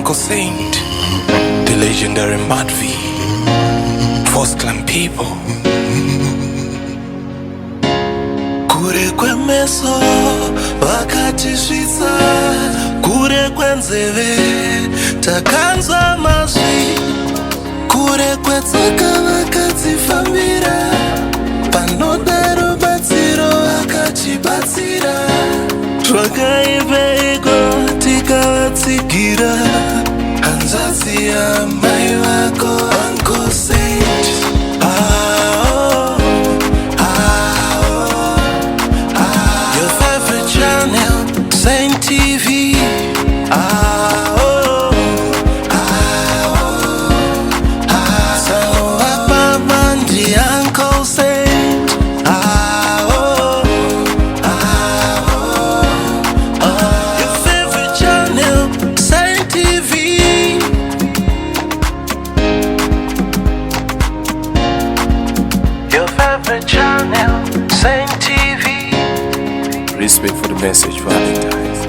Uncle Saint, the legendary Madvi, First Clan people. Kure kwemeso vakatisvitsa, kure kwenzeve takanzwa mazwi, kure kwetsoka vakadzifambira, panoda rubatsiro vakatibatsira, zvakaipeiko tikavatsigira, hanzvadzi yamai vako Uncle Saint. Ah, oh, ah, oh, ah. Your favorite channel, Saint TV. Ah, oh, ah, oh, ah. Sanova Baba ndi Uncle Saint. Ah, oh, ah, oh, ah. Your favorite channel, Saint TV. Your favorite channel, Saint TV. Respect for the message, Valentine's.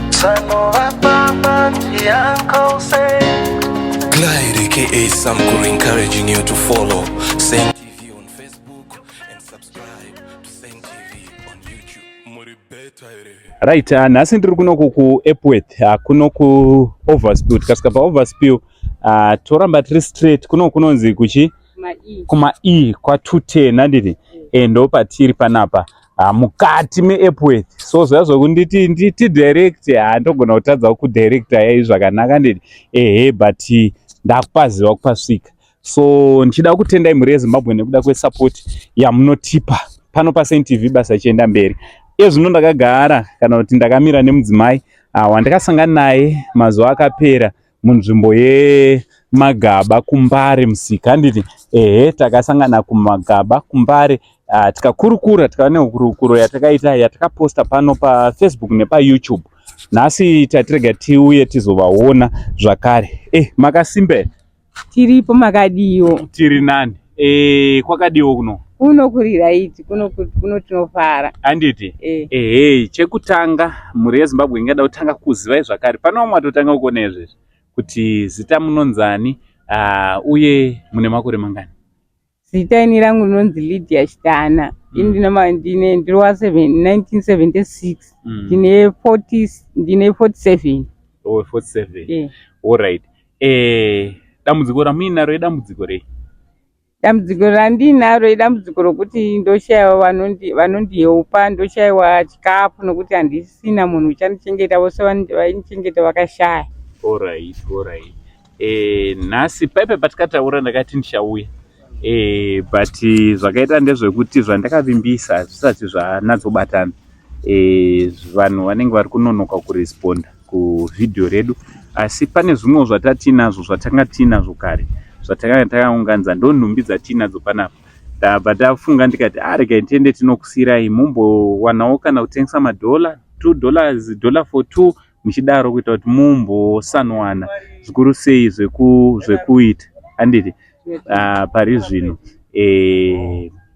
Sanova Baba ndi Uncle Saint. Clyde aka Samkuru encouraging you to follow Saint TV on Facebook and subscribe to Saint TV on YouTube. Muri better here. Right, nhasi ndiri kunoku kuEpworth, kuno kuOverspill. Tikasvika paOverspill, toramba tiri straight kuno kunonzi kuchi kuma E kwa210, handiti? Ndo patiri panapa, mukati meEpworth. So zviya zvokunditi nditi direct, handogona kutadza kudirecta yai zvakanaka, handiti? Ehe, but ndakupaziva kupasvika. So ndichida kutendai mhuri yeZimbabwe nekuda kwesupport yamunotipa pano paSaint TV, basa ichienda mberi. Iye zvino ndakagara, kana kuti ndakamira nemudzimai wandakasangana naye mazuva akapera munzvimbo yeMagaba kuMbare musika, handiti? Ehe, takasangana kuMagaba kuMbare, tikakurukura, tikava nehurukuro yatakaita yatakaposta pano paFacebook nepaYouTube. Nhasi tatirega tiuye tizovaona zvakare. Makasimba here? Tiripo, makadiwo? Tiri nani. Kwakadiwo kuno? Kuno kuri right, kuno kuno tinofara. Handiti? Eh. Ehe, chekutanga, mhuri yeZimbabwe ingada kutanga kuzivai zvakare, pane vamwe vatotanga kuona izvezvi, kuti zita munonzani, uye mune makore mangani? Zita ini rangu rinonzi Lydia Chitana. Ini ndine ndiri wa 1976. Ndine 40, ndine 47. Oh, 47. Eh. Alright, dambudziko ramuinaro idambudziko rei? Dambudziko randinaro idambudziko rokuti ndoshayiwa vanondiheupa, ndoshayiwa chikafu nokuti handisina munhu uchandichengeta, vose vaindichengeta vakashaya. Alright. Nhasi paipe patikataura ndakati ndichauya, but zvakaita ndezvekuti zvandakavimbisa hazvisati zvanatsobatana. Vanhu vanenge vari kunonoka kuresponda kuvhidhiyo redu, asi pane zvimwewo zvatatinazvo, zvatanga tiinazvo kare, zvatakanga takaunganidza, ndo nhumbi dzatiinadzo panapa. Ndabva tafunga ndikati, a, regai tiende tinokusiyirai mumbowanawo kana kutengesa madhola, $2, dollar for two, muchidaro, kuita kuti mumbosanwana zvikuru sei zvekuita, handiti? Pari zvino,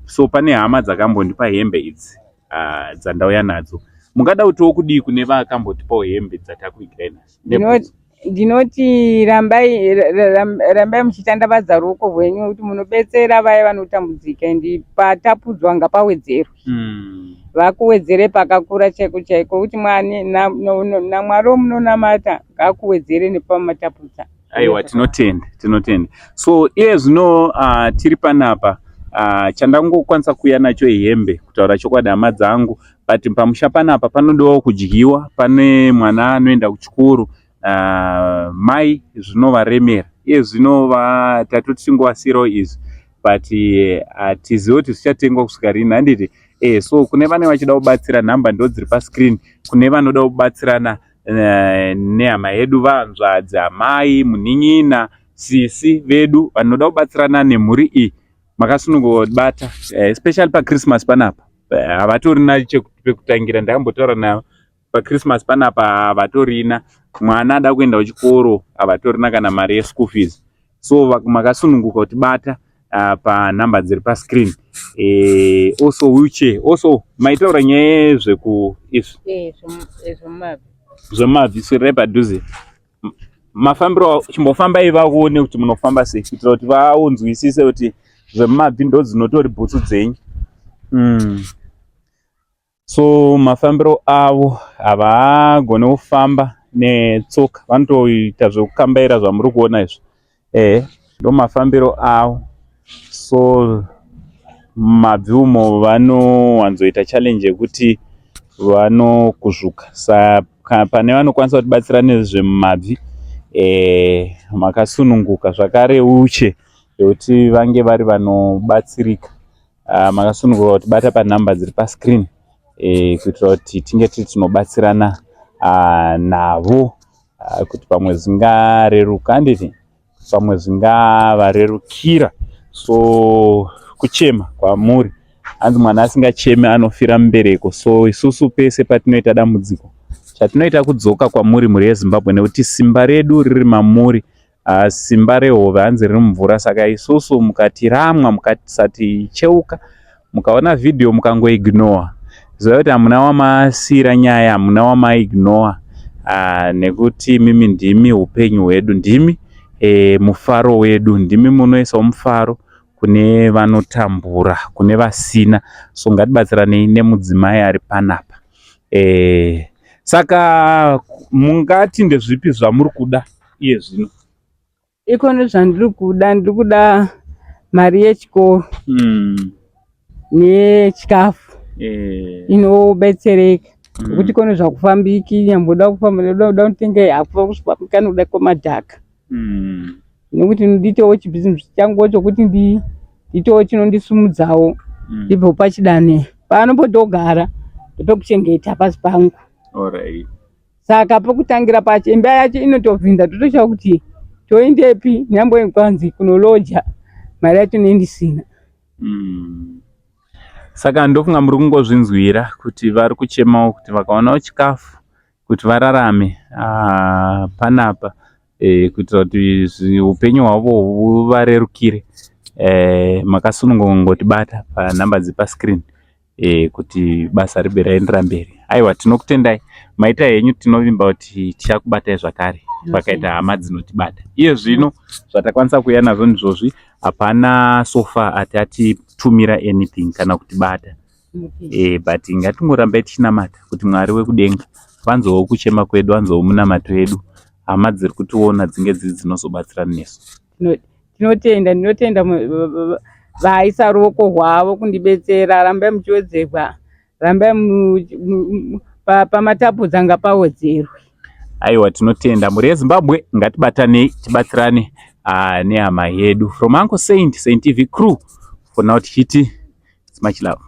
so pane hama dzakambondipa hembe idzi, dzandauya nadzo. Mungada kutiwo kudii kune vakambotipawo hembe dzatakuigirai nhasi? Ndinoti rambai muchitandavadza ruoko rwenyu kuti munobetsera vaya vanotambudzika, and patapudzwa ngapawedzerwe. Vakuwedzere pakakura chaiko chaiko, kuti naMwari wamunonamata ngaakuwedzere nepamatapudza. Aiwa, tinotenda, tinotenda. So iye zvino, tiri panapa, chandangokwanisa kuuya nacho ihembe, kutaura chokwadi, hama dzangu, but pamusha panapa panodiwawo kudyiwa, pane mwana anoenda kuchikoro, mai zvinovaremera. Iye zvino tatoti tingowasiyirawo izvi, but hatizivi kuti zvichatengwa kusvika rini, handiti? So kune vane vachida kubatsira, nhamba ndo dziri pascreen. Kune vanoda kubatsirana nehama yedu, vanzvadzi, amai, munin'ina, sisi vedu vanoda kubatsirana nemhuri iyi, makasununguka kubata, especially paChristmas panapa. Havatorina pekutangira. Ndakambotaura navo paChristmas panapa, havatorina. Mwana ada kuenda kuchikoro, havatorina kana mari yeschool fees. So makasununguka kutibata panhamba dziri pascreen. Also wheelchair, also maitaura nyaya yezveku izvi. Zvemumapi. Zvemabvi, swererai padhuze. Mafambiro, chimbofambai vaone kuti munofamba sei, kuitira kuti vaunzwisise kuti zvemabvi ndo dzinotori bhutsu dzenyu. So mafambiro avo, havagone kufamba netsoka, vanotoita zvekukambaira zvamuri kuona izvi. Ehe, ndo mafambiro avo. So mabvi umo vanowanzoita challenge yekuti vanokuzvuka. Saka pane vanokwanisa kutibatsira nezvemumabvi, makasununguka zvakare uche yekuti vange vari vanobatsirika. Makasununguka kutibata panhamba dziri pascreen kuitira kuti tinge tiri tinobatsirana navo, kuti pamwe zvingareruka, handiti? Pamwe zvingavarerukira. So kuchema kwamuri, hanzi mwana asingachemi anofira mubereko. So isusu pese patinoita dambudziko, chatinoita kudzoka kwamuri, mhuri yeZimbabwe, nekuti simba redu riri mamuri. Simba rehove hanzi riri mumvura. Saka isusu mukatiramwa, mukasaticheuka, mukaona vhidhiyo mukangoignora, ziva kuti hamuna wamasiyira nyaya, hamuna wamaignora, nekuti mimi ndimi upenyu hwedu, ndimi mufaro wedu, ndimi munoisawo mufaro kune vanotambura, kune vasina. So ngatibatsiranei nemudzimai ari panapa. Saka mungati ndezvipi zvamuri kuda iye zvino? Ikono zvandiri kuda, ndiri kuda mari yechikoro nechikafu inobetsereka, nekuti kono zvakufambiki. Nyamboda kufamba, ndoda kutenga hakufa kusvika nokuda kwemadhaka, nekuti ndiitewo chibhizimusi changu chokuti ndiitewo chinondisumudzawo, ndibvewo pachidanho pano potogara, ndepekuchengeta pasi pangu. Saka pokutangira pacho, imba yacho inotobvinza, totoshawa kuti toendepi. Nyambo kwanzi kunoloja, mari yacho nendisina. Saka ndofunga muri kungozvinzwira kuti vari kuchemawo kuti vakaonawo chikafu kuti vararame panapa, kuitira kuti upenyu hwavo huvarerukire. Makasununguka kungotibata panhamba dziri pascreen kuti basa ribe raendera mberi. Aiwa, tinokutendai, maita henyu. Tinovimba kuti tichakubatai zvakare pakaita hama dzinotibata. Iye zvino zvatakwanisa kuuya nazvo ndizvozvi. Hapana so far ati atitumira anything kana kutibata, but ngatingorambai tichinamata kuti Mwari wekudenga vanzwewo kuchema kwedu, vanzwewo munamato yedu. Hama dziri kutiona dzinge dziri dzinozobatsirana nesu. Tinotenda, ndinotenda vaisa ruoko rwavo kundibetsera. Rambai muchiwedzerwa, rambai pamatapudza ngapawedzerwe. Aiwa, tinotenda, mhuri yeZimbabwe. Ngatibatanei, tibatsirane nehama yedu. From Uncle Saint, Saint TV crew, for now tichiti it's much love.